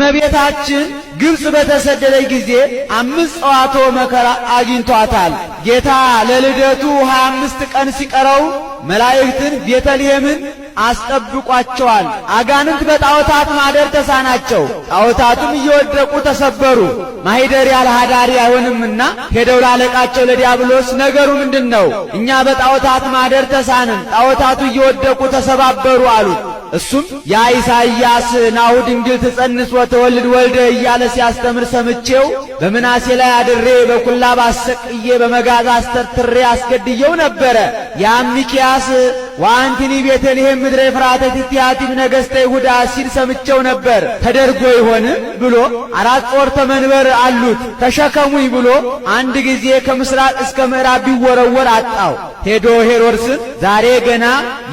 እመቤታችን ግብፅ በተሰደደች ጊዜ 5 ጸዋትወ መከራ አግኝቷታል። ጌታ ለልደቱ 25 ቀን ሲቀረው መላእክትን ቤተልሔምን አስጠብቋቸዋል። አጋንንት በጣዖታት ማደር ተሳናቸው፣ ጣዖታቱም እየወደቁ ተሰበሩ። ማኅደር ያለ ኀዳሪ አይሆንምና ሄደው ላለቃቸው ለዲያብሎስ ነገሩ ምንድን ነው? እኛ በጣዖታት ማደር ተሳንን፣ ጣዖታቱ እየወደቁ ተሰባበሩ አሉት። እሱም ያ ኢሳይያስ ናሁ ድንግል ትጸንስ ወተወልድ ወልደ እያለ ሲያስተምር ሰምቼው በምናሴ ላይ አድሬ በኩላብ አሰቅዬ በመጋዝ አስተርትሬ አስገድየው ነበረ። ያም ሚኪያስ ወአንቲኒ ቤተልሔም ምድረ ኤፍራታ ኢትቴሐቲ እምነገሥተ ይሁዳ ሲል ሰምቼው ነበር። ተደርጎ ይሆን ብሎ 4 ጾርተ መንበር አሉት ተሸከሙኝ ብሎ አንድ ጊዜ ከምስራቅ እስከ ምዕራብ ቢወረወር አጣው። ሄዶ ሄሮድስን ዛሬ ገና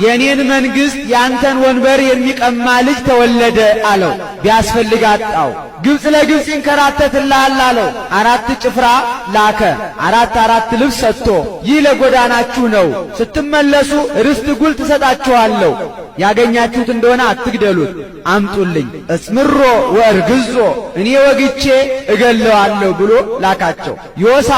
የኔን መንግስት ያንተን ወንበር የሚቀማ ልጅ ተወለደ አለው። ቢያስፈልግ አጣው። ግብፅ ለግብፅ ይንከራተትልሃል አለው። 4 ጭፍራ ላከ። 4 4 ልብስ ሰጥቶ ይህ ለጎዳናችሁ ነው፣ ስትመለሱ ርስት ጉልት እሰጣችኋለሁ፣ ያገኛችሁት እንደሆነ አትግደሉት፣ አምጡልኝ፣ እጽምሮ ወእርግዞ እኔ ወግቼ እገለዋለሁ ብሎ ላካቸው። ዮሳ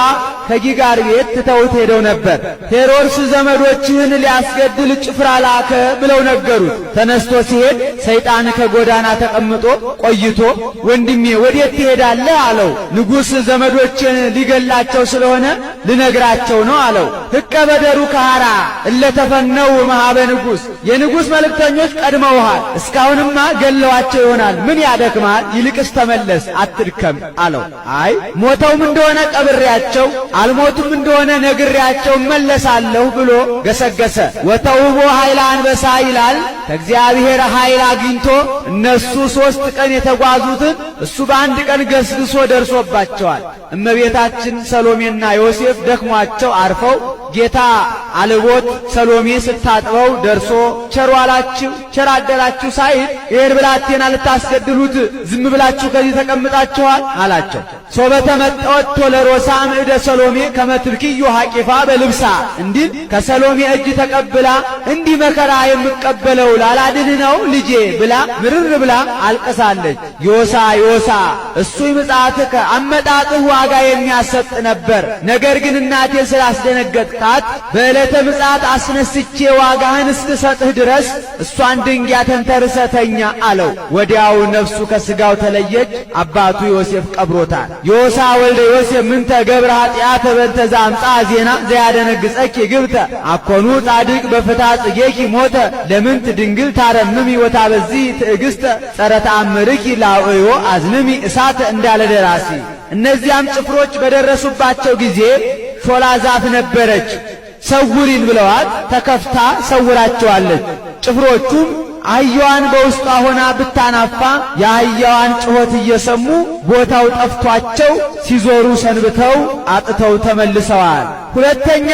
ከጊጋር ቤት ትተውት ሄደው ነበር። ሄሮድስ ዘመዶችህን ሊያስገድል ጭፍራ ላከ ብለው ነገሩት። ተነስቶ ሲሄድ ሰይጣን ከጎዳና ተቀምጦ ቆይቶ ወንድሜ ወዴት ትሄዳለህ አለው። ንጉሥ ዘመዶችን ሊገላቸው ስለሆነ ልነግራቸው ነው አለው። ሕቀ በደሩ ከሃራ እለተፈነው መሃበ ንጉሥ፣ የንጉሥ መልእክተኞች ቀድመውሃል፣ እስካሁንማ ገለዋቸው ይሆናል፣ ምን ያደክማል? ይልቅስ ተመለስ አትድከም አለው። አይ ሞተውም እንደሆነ ቀብሬያቸው አልሞቱም እንደሆነ ነግሬያቸው እመለሳለሁ ብሎ ገሰገሰ። ወተውቦ ኃይለ አንበሳ ይላል። ከእግዚአብሔር ኃይል አግኝቶ እነሱ 3 ቀን የተጓዙትን እሱ በአንድ ቀን ገስግሶ ደርሶባቸዋል። እመቤታችን ሰሎሜና ዮሴፍ ደክሟቸው አርፈው ጌታ አልቦት ሰሎሜ ስታጥበው ደርሶ ቸር ዋላችሁ ቸር አደራችሁ ሳይል ይሄን ብላቴና ልታስገድሉት ዝም ብላችሁ ከዚህ ተቀምጣችኋል አላቸው። ሶበ ተመጠወቶ ለሮሳ እምእደ ሰሎሜ ከመትብኪዮ ሐቂፋ በልብሳ እንዲል ከሰሎሜ እጅ ተቀብላ እንዲህ መከራ የምቀበለው ላላድን ነው ልጄ ብላ ምርር ብላ አልቅሳለች። ዮሳ ዮሳ እሱ ምጽአትከ አመጣጥህ ዋጋ የሚያሰጥ ነበር፣ ነገር ግን እናቴን ስላስደነገጥካት በዕለተ ምጽአት አስነስቼ ዋጋህን እስክሰጥህ ድረስ እሷን ድንጋይ ተንተርሰህ ተኛ አለው። ወዲያው ነፍሱ ከስጋው ተለየች። አባቱ ዮሴፍ ቀብሮታል። ዮሳ ወልደ ዮሴፍ ምንተ ገብረ ኃጢአተ በእንተ ዘአምጻ ዜና ዘያደነግጸኪ ግብተ አኮኑ ጻድቅ በፍትሐ ጽጌኪ ሞተ ለምንት ድንግል ታረምሚ ወታበዚ ትዕግስተ ጸረ ተአምርኪ ላዕዮ አዝንሚ እሳተ እንዳለ ደራሲ። እነዚያም ጭፍሮች በደረሱባቸው ጊዜ ሾላ ዛፍ ነበረች። ሰውሪን ብለዋት ተከፍታ ሰውራቸዋለች። ጭፍሮቹም አህያዋን በውስጧ ሆና ብታናፋ የአህያዋን ጩኸት እየሰሙ ቦታው ጠፍቷቸው ሲዞሩ ሰንብተው አጥተው ተመልሰዋል። ሁለተኛ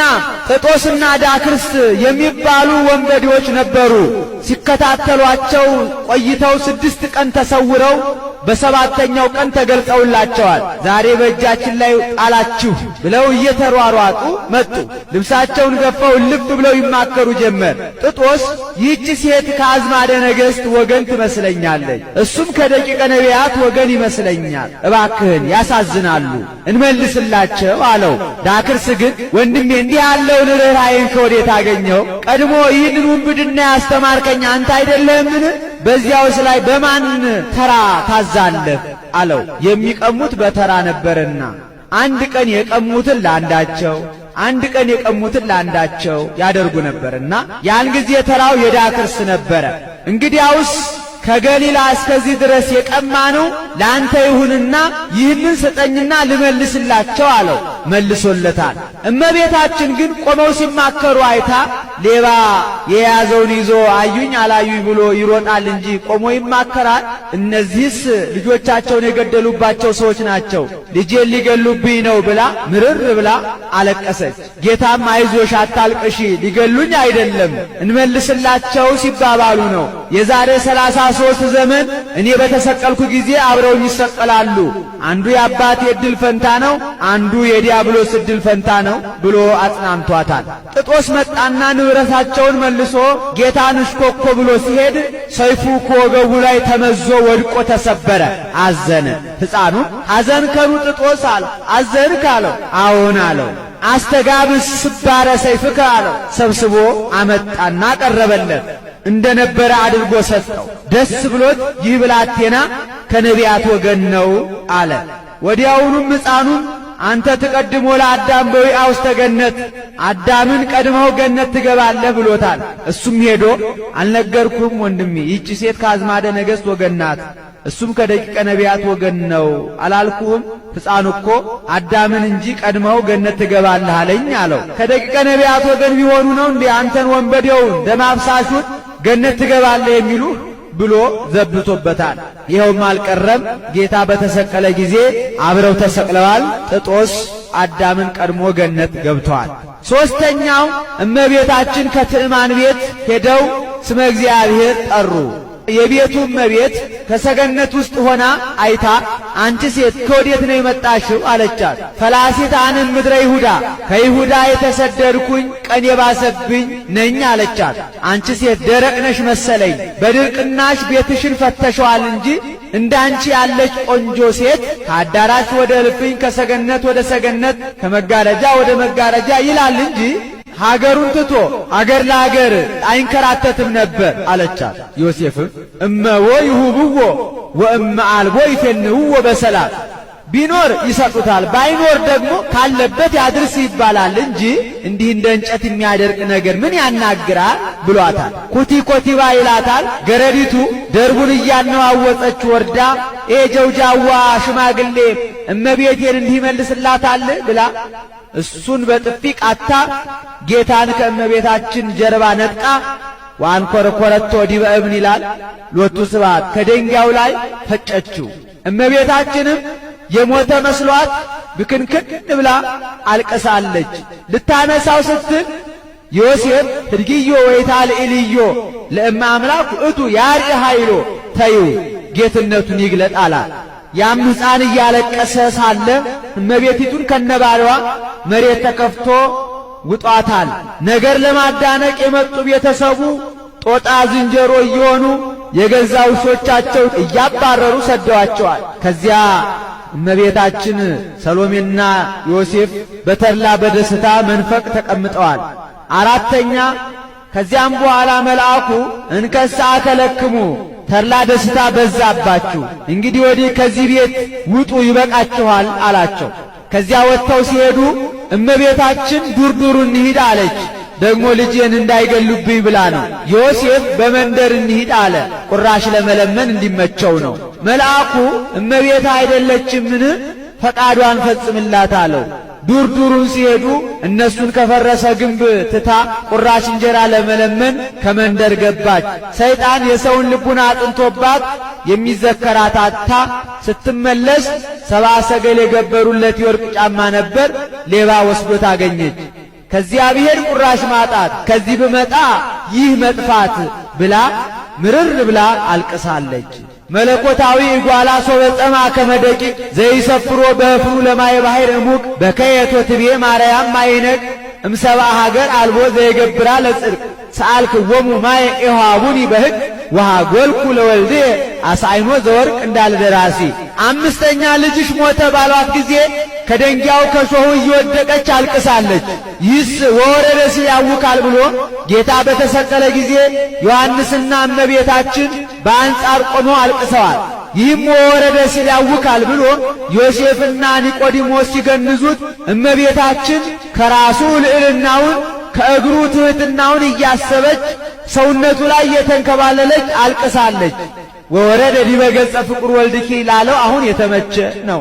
ጥጦስና ዳክርስ የሚባሉ ወንበዴዎች ነበሩ። ሲከታተሏቸው ቆይተው 6 ቀን ተሰውረው በሰባተኛው ቀን ተገልጸውላቸዋል። ዛሬ በእጃችን ላይ ጣላችሁ ብለው እየተሯሯጡ መጡ። ልብሳቸውን ገፈው እልፍ ብለው ይማከሩ ጀመር። ጥጦስ ይህች ሴት ከአዝማደ ነገሥት ወገን ትመስለኛለች፣ እሱም ከደቂቀ ነቢያት ወገን ይመስለኛል፣ እባክህን ያሳዝናሉ፣ እንመልስላቸው አለው። ዳክርስ ግን ወንድሜ እንዲህ ያለውን ርኅራኄን ከወዴት አገኘው? ቀድሞ ይህንን ውንብድና ያስተማርከኝ አንተ አይደለህምን? በዚያውስ ላይ በማን ተራ ታዛለህ አለው። የሚቀሙት በተራ ነበርና አንድ ቀን የቀሙትን ለአንዳቸው አንድ ቀን የቀሙትን ለአንዳቸው ያደርጉ ነበርና ያን ጊዜ ተራው የዳክርስ ነበረ። እንግዲያውስ ከገሊላ እስከዚህ ድረስ የቀማነው ላንተ ይሁንና ይህንን ስጠኝና ልመልስላቸው አለው። መልሶለታል። እመቤታችን ግን ቆመው ሲማከሩ አይታ ሌባ የያዘውን ይዞ አዩኝ አላዩኝ ብሎ ይሮጣል እንጂ ቆሞ ይማከራል? እነዚህስ ልጆቻቸውን የገደሉባቸው ሰዎች ናቸው፣ ልጄን ሊገሉብኝ ነው ብላ ምርር ብላ አለቀሰች። ጌታም አይዞሽ አታልቅሺ፣ ሊገሉኝ አይደለም እንመልስላቸው ሲባባሉ ነው። የዛሬ 33 ዘመን እኔ በተሰቀልኩ ጊዜ አብረውኝ ይሰቀላሉ። አንዱ የአባቴ ዕድል ፈንታ ነው፣ አንዱ የዲያብሎስ የዲያብሎስ ዕድል ፈንታ ነው ብሎ አጽናንቷታል። ጥጦስ መጣና ንብረታቸውን መልሶ ጌታን እሽኮኮ ብሎ ሲሄድ ሰይፉ ከወገቡ ላይ ተመዞ ወድቆ ተሰበረ። አዘነ። ሕፃኑም ሐዘንከኑ ጥጦስ አለ። አዘንክ አለው። አዎን አለው። አስተጋብስ ስባረ ሰይፍከ አለው። ሰብስቦ አመጣና ቀረበለት። እንደነበረ አድርጎ ሰጠው። ደስ ብሎት ይህ ብላቴና ከነቢያት ወገን ነው አለ። ወዲያውኑም ሕፃኑን አንተ ትቀድሞ ለአዳም በዊአ ውስተ ገነት፣ አዳምን ቀድመው ገነት ትገባለህ ብሎታል። እሱም ሄዶ አልነገርኩም ወንድሜ፣ ይህቺ ሴት ከአዝማደ ነገሥት ወገን ናት፣ እሱም ከደቂቀ ነቢያት ወገን ነው አላልኩህም? ሕፃኑ እኮ አዳምን እንጂ ቀድመው ገነት ትገባለህ አለኝ አለው። ከደቂቀ ነቢያት ወገን ቢሆኑ ነው እንዴ አንተን ወንበዴውን ደም አፍሳሹን ገነት ትገባለህ የሚሉህ ብሎ ዘብቶበታል። ይኸውም አልቀረም። ጌታ በተሰቀለ ጊዜ አብረው ተሰቅለዋል። ጥጦስ አዳምን ቀድሞ ገነት ገብተዋል። ሦስተኛው እመቤታችን ከትዕማን ቤት ሄደው ስመ እግዚአብሔር ጠሩ። የቤቱ እመቤት ከሰገነት ውስጥ ሆና አይታ አንቺ ሴት ከወዴት ነው የመጣሽው? አለቻት። ፈላሲት አንም ምድረ ይሁዳ፣ ከይሁዳ የተሰደድኩኝ ቀን የባሰብኝ ነኝ አለቻት። አንቺ ሴት ደረቅ ነሽ መሰለኝ፣ በድርቅናሽ ቤትሽን ፈተሸዋል እንጂ እንዳንቺ ያለች ቆንጆ ሴት ከአዳራሽ ወደ እልፍኝ፣ ከሰገነት ወደ ሰገነት፣ ከመጋረጃ ወደ መጋረጃ ይላል እንጂ ሀገሩን ትቶ አገር ለአገር አይንከራተትም ነበር አለቻት። ዮሴፍም እመቦ ይሁብዎ ወእመ አልቦ ይፌንውዎ በሰላም፣ ቢኖር ይሰጡታል፣ ባይኖር ደግሞ ካለበት ያድርስ ይባላል እንጂ እንዲህ እንደ እንጨት የሚያደርቅ ነገር ምን ያናግራል ብሏታል። ኩቲ ኮቲባ ይላታል። ገረዲቱ ደርቡን እያነዋወፀች ወርዳ ኤ ጀውጃዋ ሽማግሌ እመቤቴን እንዲህ ይመልስላታል ብላ እሱን በጥፊ ቃታ ጌታን ከእመቤታችን ጀርባ ነጥቃ ወአንኰረኰረቶ ዲበ እብን ይላል ሎቱ ስብሐት፣ ከደንጊያው ላይ ፈጨችው። እመቤታችንም የሞተ መስሏት ብክንክን ብላ አልቅሳለች። ልታነሳው ስትል ዮሴፍ ህድግዮ ወይታልዕልዮ ለእመ አምላክ ውእቱ ያርኢ ኃይሎ፣ ተዩ ጌትነቱን ይግለጥ አላት። ያም ሕፃን እያለቀሰ ሳለ እመቤቲቱን ከነባሪዋ መሬት ተከፍቶ ውጧታል። ነገር ለማዳነቅ የመጡ ቤተሰቡ ጦጣ ዝንጀሮ እየሆኑ የገዛ ውሾቻቸው እያባረሩ ሰደዋቸዋል። ከዚያ እመቤታችን ሰሎሜና ዮሴፍ በተድላ በደስታ መንፈቅ ተቀምጠዋል። አራተኛ፣ ከዚያም በኋላ መልአኩ እንከሳ አከለክሙ፣ ተድላ ደስታ በዛባችሁ፣ እንግዲህ ወዲህ ከዚህ ቤት ውጡ ይበቃችኋል አላቸው። ከዚያ ወጥተው ሲሄዱ እመቤታችን ዱር ዱር እንሂድ አለች። ደግሞ ልጄን እንዳይገሉብኝ ብላ ነው። ዮሴፍ በመንደር እንሂድ አለ። ቁራሽ ለመለመን እንዲመቸው ነው። መልአኩ እመቤት አይደለችምን? ፈቃዷን ፈጽምላት አለው። ዱር ዱሩን ሲሄዱ እነሱን ከፈረሰ ግንብ ትታ ቁራሽ እንጀራ ለመለመን ከመንደር ገባች። ሰይጣን የሰውን ልቡን አጥንቶባት የሚዘከራት አጥታ ስትመለስ ሰብአ ሰገል የገበሩለት የወርቅ ጫማ ነበር፣ ሌባ ወስዶት አገኘች። ከዚያ ብሄድ ቁራሽ ማጣት፣ ከዚህ ብመጣ ይህ መጥፋት ብላ ምርር ብላ አልቅሳለች። መለኮታዊ እጓላ ሶበ ጸማ ከመ ደቂቅ ዘይሰፍሮ በእፍኑ ለማየ ባሕር እሙቅ በከየቶ ትቤ ማርያም ማይነቅ እምሰብአ ሀገር አልቦ ዘይገብራ ለጽድቅ ሰአልክዎሙ ማየ ኢውሃቡኒ በሕግ ወሃጎልኩ ለወልድየ አሳይኖ ዘወርቅ እንዳለ ደራሲ። አምስተኛ፣ ልጅሽ ሞተ ባሏት ጊዜ ከደንጊያው ከሾሁ እየወደቀች አልቅሳለች። ይህስ ወወረደ ሲል ያውካል ብሎ ጌታ በተሰቀለ ጊዜ ዮሐንስና እመቤታችን በአንጻር ቆመው አልቅሰዋል። ይህም ወወረደ ሲል ያውካል ብሎ ዮሴፍና ኒቆዲሞስ ሲገንዙት እመቤታችን ከራሱ ልዕልናውን ከእግሩ ትሕትናውን እያሰበች ሰውነቱ ላይ የተንከባለለች አልቅሳለች። ወወረደ ዲበ ገጸ ፍቁር ወልድኪ ላለው አሁን የተመቸ ነው።